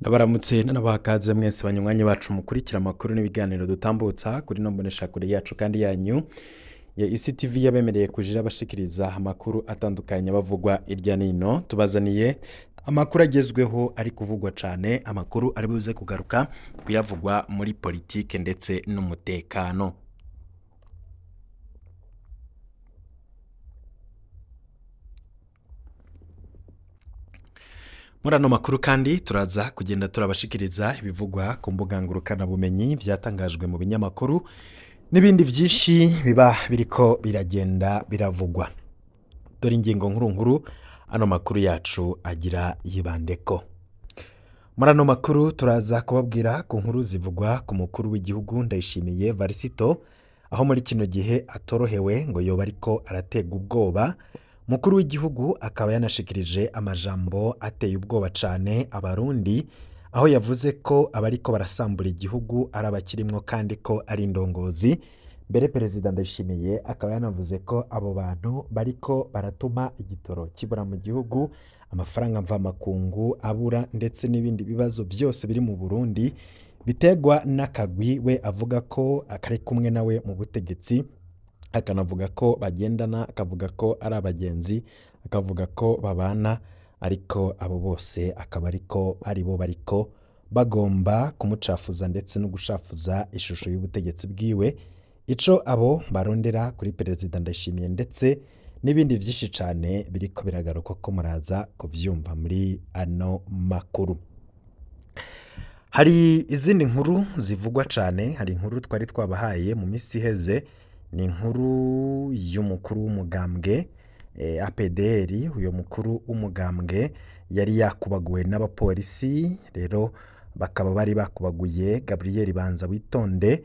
Ndabaramutse nanabaha mwese banywanyi bacu mukurikira amakuru n'ibiganiro dutambutsa kuri ino mboneshakure yacu kandi yanyu ya ICTV yabemereye kujira abashikiriza amakuru atandukanye bavugwa irya nino. Tubazaniye amakuru agezweho ari kuvugwa cane, amakuru ari buze kugaruka kuyavugwa muri politike ndetse n'umutekano. Muri ano makuru kandi turaza kugenda turabashikiriza ibivugwa ku mbuga ngurukanabumenyi vyatangajwe mu binyamakuru n'ibindi vyinshi biba biriko biragenda biravugwa. Dore ingingo nkuru nkuru ano makuru yacu agira yibandeko. Muri ano makuru turaza kubabwira ku nkuru zivugwa ku mukuru w'igihugu Ndayishimiye Varisito, aho muri kino gihe atorohewe ngo yoba ariko araterwa ubwoba. Mukuru w'igihugu akaba yanashikirije amajambo ateye ubwoba cane abarundi, aho yavuze ko abariko barasambura igihugu ari abakirimwo kandi ko ari indongozi. Mbere Perezida Ndayishimiye akaba yanavuze ko abo bantu bariko baratuma igitoro kibura mu gihugu, amafaranga mvamakungu abura ndetse n'ibindi bibazo vyose biri mu Burundi biterwa n'akagwi we avuga ko kari kumwe nawe mu butegetsi, akanavuga ko bagendana, akavuga ko ari abagenzi, akavuga ko babana, ariko abo bose akaba ariko aribo bariko bagomba kumucafuza ndetse no gushafuza ishusho y'ubutegetsi bwiwe. Ico abo barondera kuri Perezida Ndayishimiye ndetse n'ibindi vyinshi cane biriko biragaruka ko muraza kuvyumva muri ano makuru. Hari izindi nkuru zivugwa cane, hari inkuru twari twabahaye mu misi iheze, ni inkuru y'umukuru w'umugambwe APDR. Uyo mukuru w'umugambwe yari yakubaguwe n'abapolisi, rero bakaba bari bakubaguye Gabriel Banza Witonde,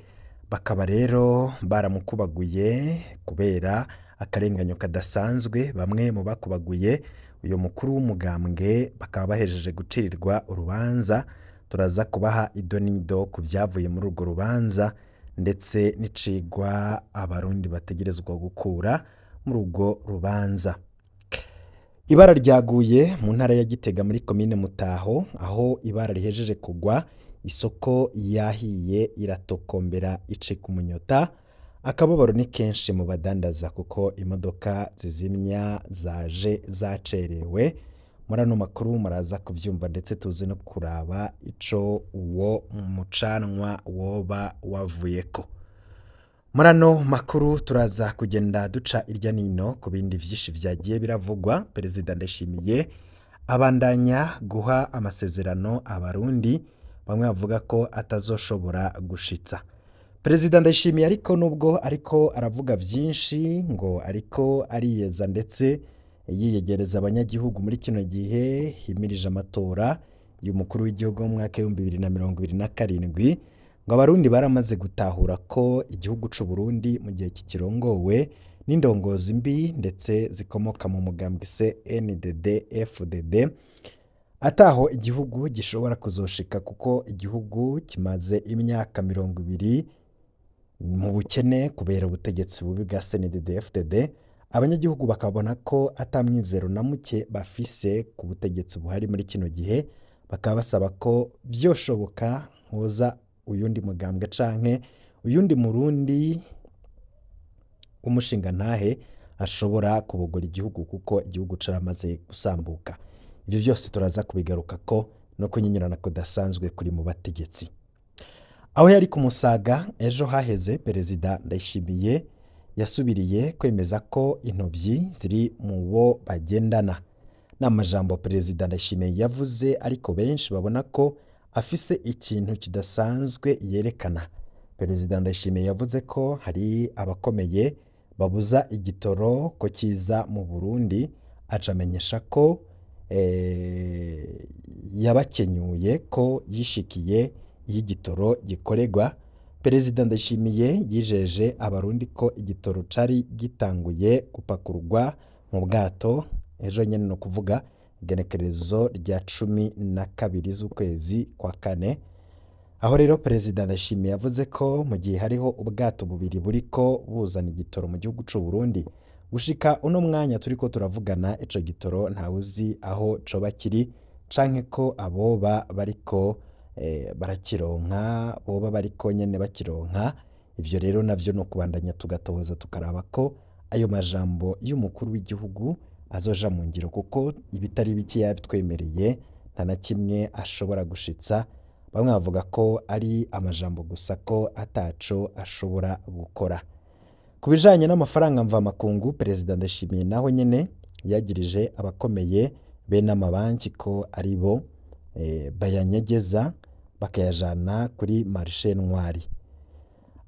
bakaba rero baramukubaguye kubera akarenganyo kadasanzwe. Bamwe mu bakubaguye uyo mukuru w'umugambwe bakaba bahejeje gucirirwa urubanza. Turaza kubaha idonido ku vyavuye muri urwo rubanza ndetse n'icigwa abarundi bategerezwa gukura muri urwo rubanza. Ibara ryaguye mu ntara ya Gitega muri komine Mutaho, aho ibara rihejeje kugwa, isoko yahiye iratokombera icika umunyota. Akababaro ni kenshi mu badandaza kuko imodoka zizimya zaje zacerewe. Muri ano makuru muraza kuvyumva ndetse tuze no kuraba ico uwo mucanwa woba wavuyeko. Muri ano makuru turaza kugenda duca irya nino ku bindi vyinshi vyagiye biravugwa. Perezida Ndayishimiye abandanya guha amasezerano abarundi bamwe bavuga ko atazoshobora gushitsa. Perezida Ndayishimiye ariko nubwo ariko aravuga vyinshi ngo ariko ariyeza ndetse yiyegereza abanyagihugu muri kino gihe himirije amatora y'umukuru w'igihugu mu mwaka w'ibihumbi bibiri na mirongo ibiri na karindwi, ngo abarundi baramaze gutahura ko igihugu c'u Burundi mu gihe kikirongowe n'indongozi mbi ndetse zikomoka mu mugambwe CNDD FDD ataho igihugu gishobora kuzoshika, kuko igihugu kimaze imyaka 20 mu bukene kubera ubutegetsi bubi bwa CNDD FDD. Abanyagihugu bakabona ko ata mwizero na muke bafise ku butegetsi buhari muri kino gihe, bakaba basaba ko vyoshoboka hoza uyundi mugambwe canke uyundi murundi w'umushingantahe ashobora kubogora igihugu, kuko igihugu caramaze gusambuka. Ivyo vyose turaza kubigarukako no kunyinyurana kudasanzwe kuri mu bategetsi. Aho yari ku Musaga ejo haheze, Perezida Ndayishimiye yasubiriye kwemeza ko intovyi ziri mu bo bagendana. Ni amajambo Perezida Ndayishimiye yavuze, ariko benshi babona ko afise ikintu kidasanzwe yerekana. Perezida Ndayishimiye yavuze ko hari abakomeye babuza igitoro ko kiza mu Burundi, aca amenyesha ko yabakenyuye ko yishikiye iyo igitoro gikoregwa. Perezida Ndayishimiye yijeje abarundi ko igitoro cari gitanguye gupakururwa mu bwato ejo nyene, no kuvuga igenekerezo rya 12 z'ukwezi kwa kane. Aho rero Perezida Ndayishimiye yavuze ko mu gihe hariho ubwato bubiri buriko buzana igitoro mu gihugu c'u Burundi, gushika uno mwanya turiko turavugana ico gitoro ntawuzi aho coba kiri, canke ko aboba bariko barakironka boba bariko nyene bakironka. Ivyo rero navyo no kubandanya tugatohoza tukaraba ko ayo majambo y'umukuru w'igihugu azoja mu ngiro, kuko ibitari bike yabitwemereye nta na kimwe ashobora gushitsa. Bamwe bavuga ko ari amajambo gusa ko ataco ashobora gukora. Ku bijanye n'amafaranga mvamakungu, Perezida Ndayishimiye naho nyene yagirije abakomeye be n'amabanki ko ari bo bayanyegeza bakayajana kuri marché noir.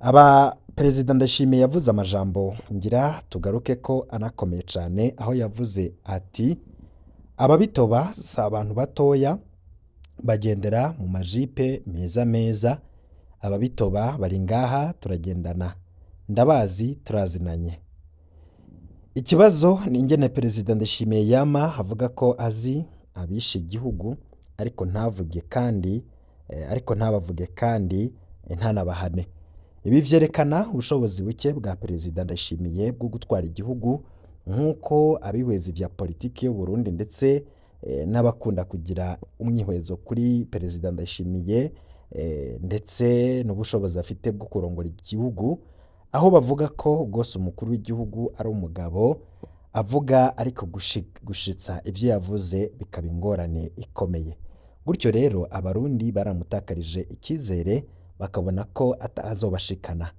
Aba Perezida Ndayishimiye yavuze amajambo ngira tugaruke ko anakomeye cane, aho yavuze ati ababitoba si abantu batoya bagendera mu majipe meza meza, ababitoba bari ngaha turagendana, ndabazi turazinanye. Ikibazo ni ingene Perezida Ndayishimiye yama avuga ko azi abishe igihugu ariko ntavuge kandi ariko ntabavuge kandi ntanabahane. Ibi vyerekana ubushobozi buke bwa Perezida Ndayishimiye bwo gutwara igihugu, nk'uko abihweza vya politiki y'u Burundi ndetse n'abakunda kugira umwihwezo kuri Perezida Ndayishimiye ndetse n'ubushobozi afite bwo kurongora igihugu, aho bavuga ko rwose umukuru w'igihugu ari umugabo avuga ariko gushitsa ivyo yavuze bikaba ingorane ikomeye. Gutyo rero Abarundi baramutakarije ikizere, bakabona ko atazobashikana.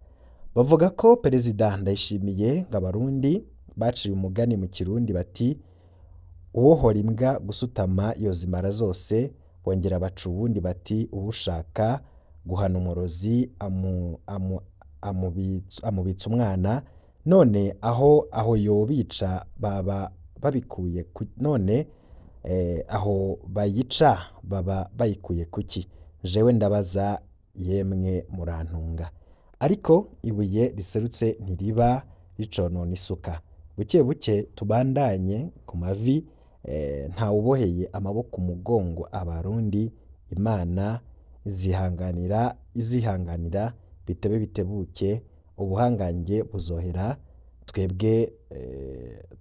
Bavuga ko Perezida Ndayishimiye ngo Abarundi baciye umugani mu Kirundi bati uwohora imbwa gusutama yozimara zose, bongera baca uwundi bati uwushaka guhana umurozi amubitsa umwana, none aho yobica baba babikuye none aho bayica baba bayikuye kuki? Jewe ndabaza yemwe murantunga. Ariko ibuye riserutse ntiriba riconona isuka. Buke buke tubandanye ku mavi, ntawuboheye amaboko umugongo Abarundi. Imana izihanganira bitebe bitebuke, ubuhangange buzohera. Twebwe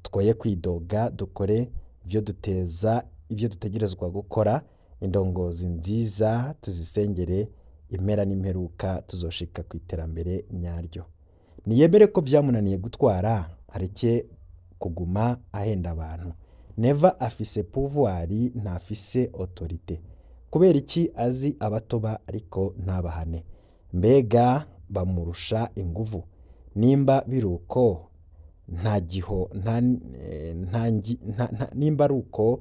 twoye kwidoga, dukore ivyo duteza ivyo dutegerezwa gukora. Indongozi nziza tuzisengere, impera n'imperuka tuzoshika ku iterambere nyaryo. Niyemere ko vyamunaniye gutwara, areke kuguma ahenda abantu. Neva afise pouvoir, ntafise autorité. Kubera iki azi abatoba ariko ntabahane? Mbega bamurusha inguvu? Nimba biruko nta giho nta nta nimba ari uko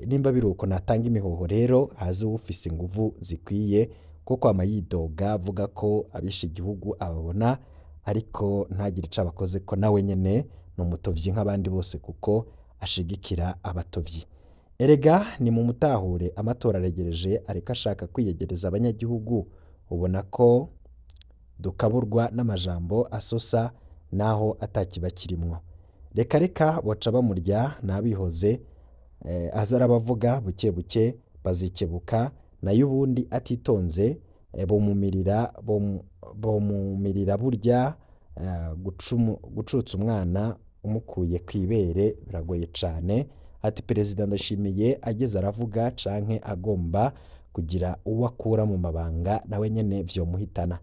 nimba biruko natanga imihoho rero haze uwufise inguvu zikwiye, kuko kwama yidoga avuga ko abishe igihugu ababona ariko ntagire ico abakoze, ko nawe nyene ni umutovyi nk'abandi bose kuko ashigikira abatovyi. Erega ni mu mutahure, amatora aregereje, ariko ashaka kwiyegereza abanyagihugu. Ubona ko dukaburwa n'amajambo asosa naho atakiba kirimwo. Reka reka boca bamurya nabihoze, aza arabavuga buke buke bazikebuka, nayo ubundi atitonze bomumirira burya. Gucutsa umwana umukuye kw'ibere biragoye cane. Ati Perezida Ndayishimiye ageze aravuga canke agomba kugira uwo akura mu mabanga, nawe nyene vyomuhitana.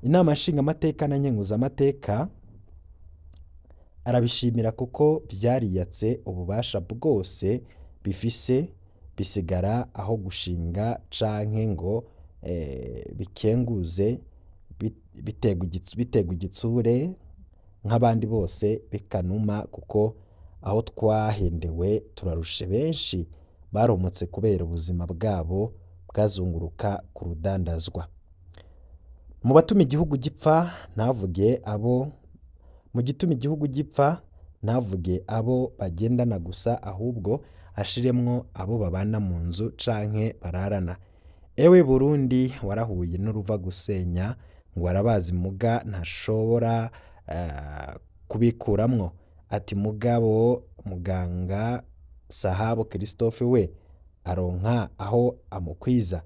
Inama nshingamateka na nkenguzamateka arabishimira kuko vyariyatse ububasha bwose bifise, bisigara aho gushinga canke ngo bikenguze, biterwa igitsure nk'abandi bose bikanuma, kuko aho twahendewe turarushe. Benshi baromotse kubera ubuzima bwabo bwazunguruka ku rudandazwa. Mu batuma igihugu gipfa ntavuge abo mu gituma igihugu gipfa ntavuge abo bagendana gusa, ahubwo ashiremwo abo babana mu nzu canke bararana. Ewe Burundi warahuye n'uruva gusenya, ngo arabazi muga ntashobora kubikuramwo. Ati mugabo muganga Sahabo Christophe we aronka aho amukwiza.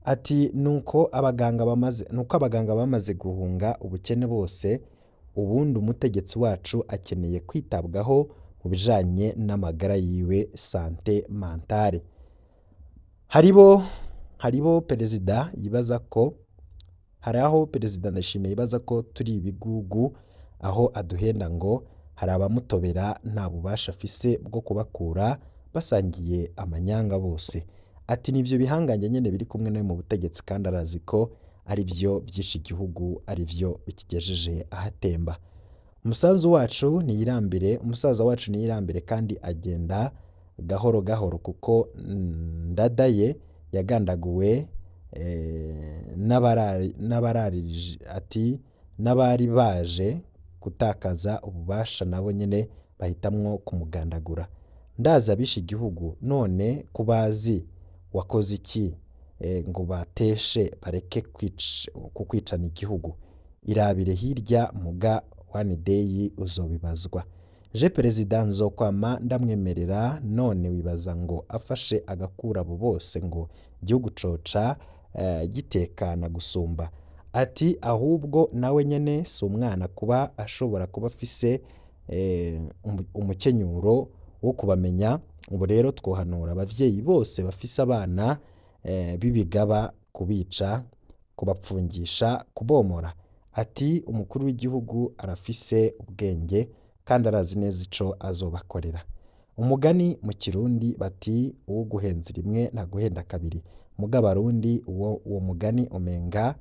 Ati nuko abaganga bamaze guhunga ubukene bose, ubundi umutegetsi wacu akeneye kwitabwaho mu bijanye n'amagara yiwe, santé mentale. Haribo perezida yibaza ko hari aho perezida Ndayishimiye yibaza ko turi ibigugu, aho aduhenda ngo hari abamutobera nta bubasha afise bwo kubakura basangiye amanyanga bose. Ati nivyo bihangange nyene biri kumwe nawe mu butegetsi, kandi arazi ko ari vyo vyishe igihugu, ari vyo bikigejeje ahatemba. Umusanzu wacu niyirambire, umusaza wacu niyirambire, kandi agenda gahoro gahoro kuko Ndadaye yagandaguwe n'abararije, ati n'abari baje gutakaza ububasha nabo nyene bahitamwo kumugandagura. Ndazi abishe igihugu, none kubazi wakoze iki ngo bateshe bareke kukwicana igihugu? Irabire hirya muga, one day uzobibazwa. Je perezida nzokwama ndamwemerera, none wibaza ngo afashe agakura abo bose ngo igihugu coca gitekana gusumba? Ati ahubwo nawe nyene si umwana kuba ashobora kuba afise umukenyuro wo kubamenya. Ubu rero twohanura abavyeyi bose bafise abana b'ibigaba kubica, kubapfungisha, kubomora. Ati umukuru w'igihugu arafise ubwenge kandi arazi neza ico azobakorera. Umugani mu Kirundi bati uwuguhenze rimwe ntaguhenda kabiri. Muga Abarundi uwo mugani umenga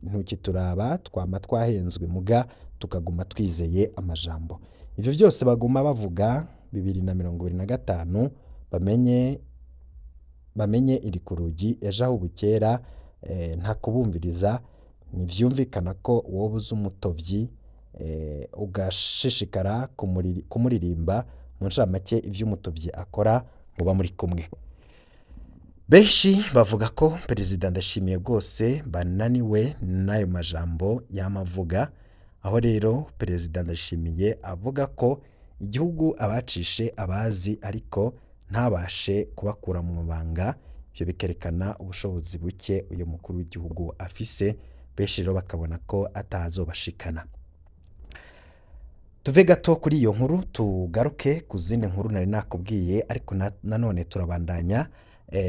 ntukituraba, twama twahenzwe muga tukaguma twizeye amajambo. Ivyo vyose baguma bavuga 2025 bamenye iri ku rugi ejo aho bukera, nta kubumviriza. Ntivyumvikana ko woba uzi umutovyi ugashishikara kumuririmba. Mu ncamake, ivyo umutovyi akora muba muri kumwe. Benshi bavuga ko perezida Ndashimiye rwose bananiwe n'ayo majambo yama avuga, aho rero perezida Ndashimiye avuga ko igihugu abacishe abazi ariko ntabashe kubakura mu mabanga. Ivyo bikerekana ubushobozi buke uyu mukuru w'igihugu afise. Benshi rero bakabona ko atazobashikana. Tuve gato kuri iyo nkuru tugaruke ku zindi nkuru nari nakubwiye, ariko nanone turabandanya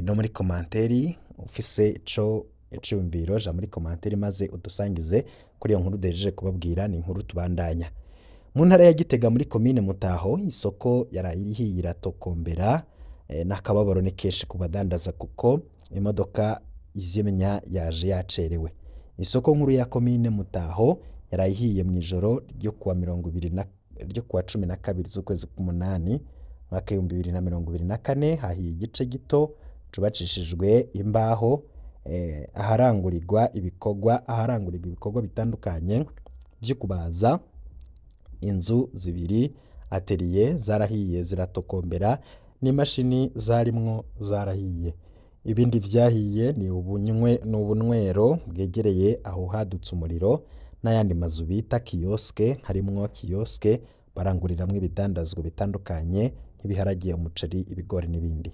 no muri commentaire. Ufise ico iciyumviro, ja muri commentaire maze udusangize kuri iyo nkuru duhejeje kubabwira. Ni inkuru tubandanya mu ntara ya Gitega muri komine Mutaho. Isoko yaraye ihiye iratokombera, n'akababaro ni kenshi ku badandaza kuko imodoka izimya yaje yacerewe. Isoko nkuru ya komine Mutaho yaraye ihiye mu ijoro ryo kuwa 20 na ryo kuwa 12 z'ukwezi k'umunani mwaka 2024. Hahiye igice gito cubakishijwe imbaho, aharangurirwa ibikorwa bitandukanye vyo kubaza. Inzu zibiri, atelier, zarahiye ziratokombera, n'imashini zarimwo zarahiye. Ibindi vyahiye ni ubunywe ni ubunywero bwegereye aho hadutse umuriro, n'ayandi mazu bita kiosque, harimwo kiosque baranguriramwo ibidandazwa bitandukanye nk'ibiharage, umuceri, ibigori n'ibindi.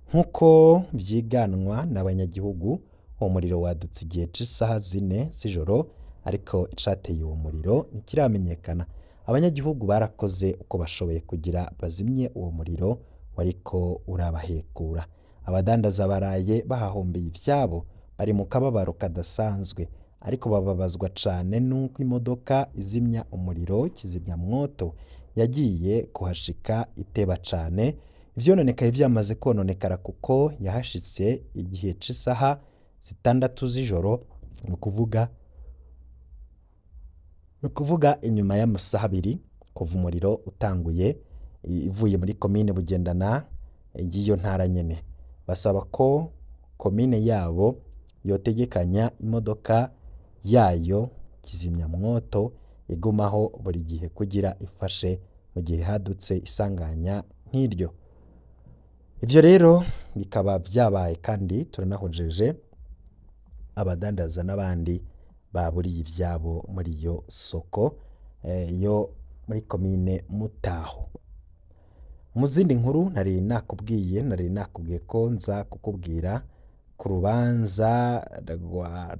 Nk'uko vyiganwa n'abanyagihugu, uwo muriro wadutse igihe c'isaha 4 z'ijoro, ariko icateye uwo muriro ntikiramenyekana. Abanyagihugu barakoze uko bashoboye kugira bazimye uwo muriro wariko urabahekura. Abadandaza baraye bahahombeye ivyabo, bari mu kababaro kadasanzwe, ariko bababazwa cane n'uko imodoka izimya umuriro, kizimyamwoto, yagiye kuhashika iteba cane ivyononekaye vyamaze kononekara, kuko yahashitse igihe c'isaha 6 z'ijoro, ni ukuvuga inyuma y'amasaha 2 kuva umuriro utanguye, ivuye muri komine Bugendana y'iyo ntara nyene. Basaba ko komine yabo yotegekanya imodoka yayo kizimyamwoto igumaho buri gihe kugira ifashe mu gihe hadutse isanganya nk'iryo. Ivyo rero bikaba vyabaye, kandi turanahojeje abadandaza n'abandi baburiye ivyabo muri iyo soko yo muri komine Mutaho. Mu zindi nkuru nari nakubwiye ko nza kukubwira ku rubanza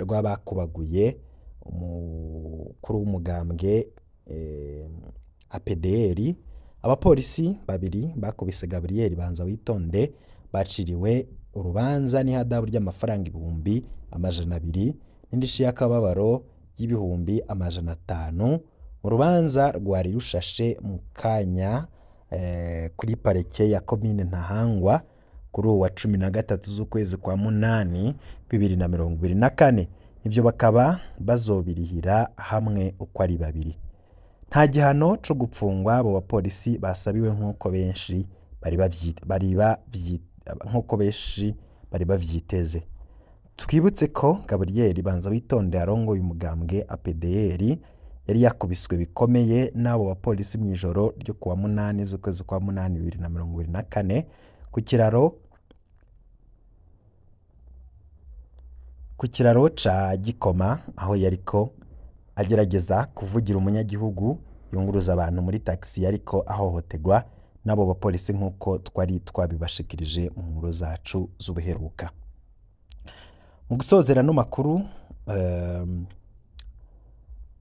rw'abakubaguye umukuru w'umugambwe APDR. Abapolisi babiri bakubise Gabriel Banza Witonde baciriwe Urubanza n'ihadabu ry'amafaranga 200,000 n'indishyi y'akababaro y'500,000 mu rubanza rwari rushashe mu kanya kuri parike ya komine Ntahangwa kuri uwa 13 z'ukwezi kwa munani 2024. Ivyo bakaba bazobirihira hamwe uko ari babiri. Nta gihano co gupfungwa abo bapolisi basabiwe nk'uko benshi bari bavyiteze. Twibutse ko Gabriel Banzawitonde arongoye umugambwe APDR yari yakubiswe bikomeye n'abo bapolisi mw'ijoro ryo kuwa munani z'ukwezi kwa munani 2024 ku kiraro ca Gikoma, aho yariko agerageza kuvugira umunyagihugu yunguruza abantu muri taxi ariko ahohoterwa n'abo bapolisi nk'uko twari twabibashikirije mu nkuru zacu z'ubuheruka. Mu gusozera ano makuru,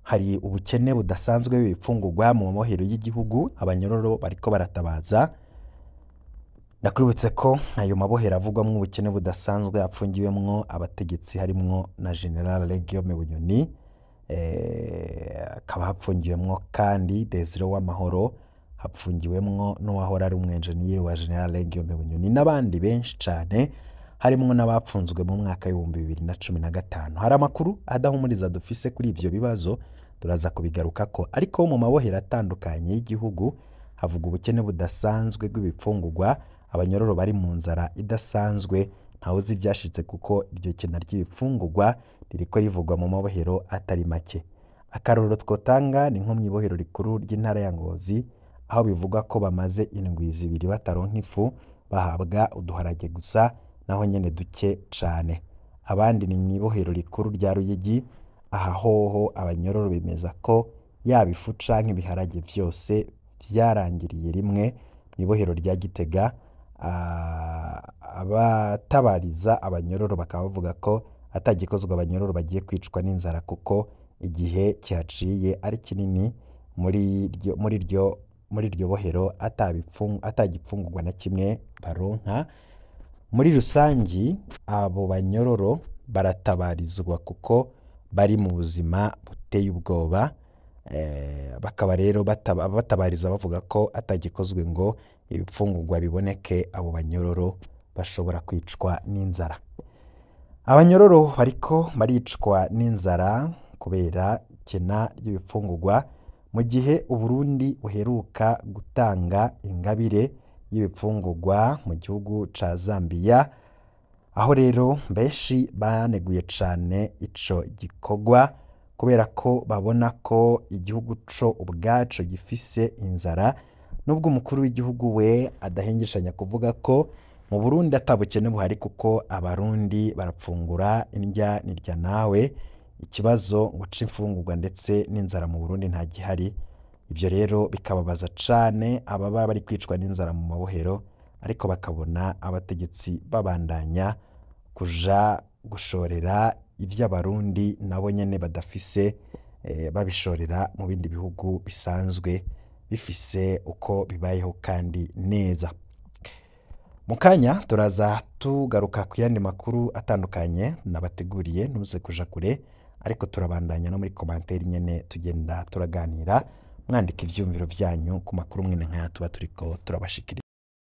hari ubukene budasanzwe bw'ibifungurwa mu mabohero y'igihugu, abanyororo bariko baratabaza. Ndakwibutse ko ayo mabohero avugwamwo ubukene budasanzwe apfungiwemwo abategetsi harimwo na General Guillaume Bunyoni, hakaba hapfungiwemwo kandi Desire Uwamahoro, hapfungiwemwo n'uwahora ari umwenjeniyeri wa General Guillaume Bunyoni n'abandi benshi cane, harimwo n'abapfunzwe mu mwaka w'2015. Hari amakuru adahumuriza dufise kuri ivyo bibazo, turaza kubigarukako, ariko mu mabohero atandukanye y'igihugu havuga ubukene budasanzwe bw'ibifungurwa, abanyororo bari mu nzara idasanzwe, ntawuzi ivyashitse kuko iryo kena ry'ibifungurwa ririko rivugwa mu mabohero atari make. Akarorero twotanga ni nko mw'ibohero rikuru ry'intara ya Ngozi, aho bivugwa ko bamaze indwi zibiri bataronka ifu, bahabwa uduharage gusa naho nyene duke cane. Abandi ni mw'ibohero rikuru rya Ruyigi, aha hoho abanyororo bemeza ko yaba ifu canke ibiharage vyose vyarangiriye rimwe. Mw'ibohero rya Gitega, abatabariza abanyororo bakaba bavuga ko atagikozwe abanyororo bagiye kwicwa n'inzara kuko igihe kihaciye ari kinini muri iryo bohero atagifungurwa na kimwe baronka. Muri rusangi abo banyororo baratabarizwa kuko bari mu buzima buteye ubwoba, bakaba rero batabariza bavuga ko atagikozwe ngo ibifungurwa biboneke, abo banyororo bashobora kwicwa n'inzara. Abanyororo bariko baricwa n'inzara kubera ikena ry'ibifungurwa, mu gihe Uburundi buheruka gutanga ingabire y'ibifungurwa mu gihugu ca Zambia, aho rero benshi baneguye cane ico gikorwa kubera ko babona ko igihugu co ubwaco gifise inzara, nubwo umukuru w'igihugu we adahengeshanya kuvuga ko mu Burundi ata bukene buhari kuko abarundi barapfungura indya nirya nawe, ikibazo ngo c'imfungurwa ndetse n'inzara mu Burundi nta gihari. Ivyo rero bikababaza cane ababa bari kwicwa n'inzara mu mabohero, ariko bakabona abategetsi babandanya kuja gushorera ivy'abarundi nabo nyene badafise, babishorera mu bindi bihugu bisanzwe bifise uko bibayeho kandi neza. Mu kanya turaza tugaruka ku yandi makuru atandukanye nabateguriye, ntuze kuja kure, ariko turabandanya no muri komanteri nyene tugenda turaganira, mwandika ivyiyumviro vyanyu ku makuru mwene nkaya tuba turiko turabashikiriza.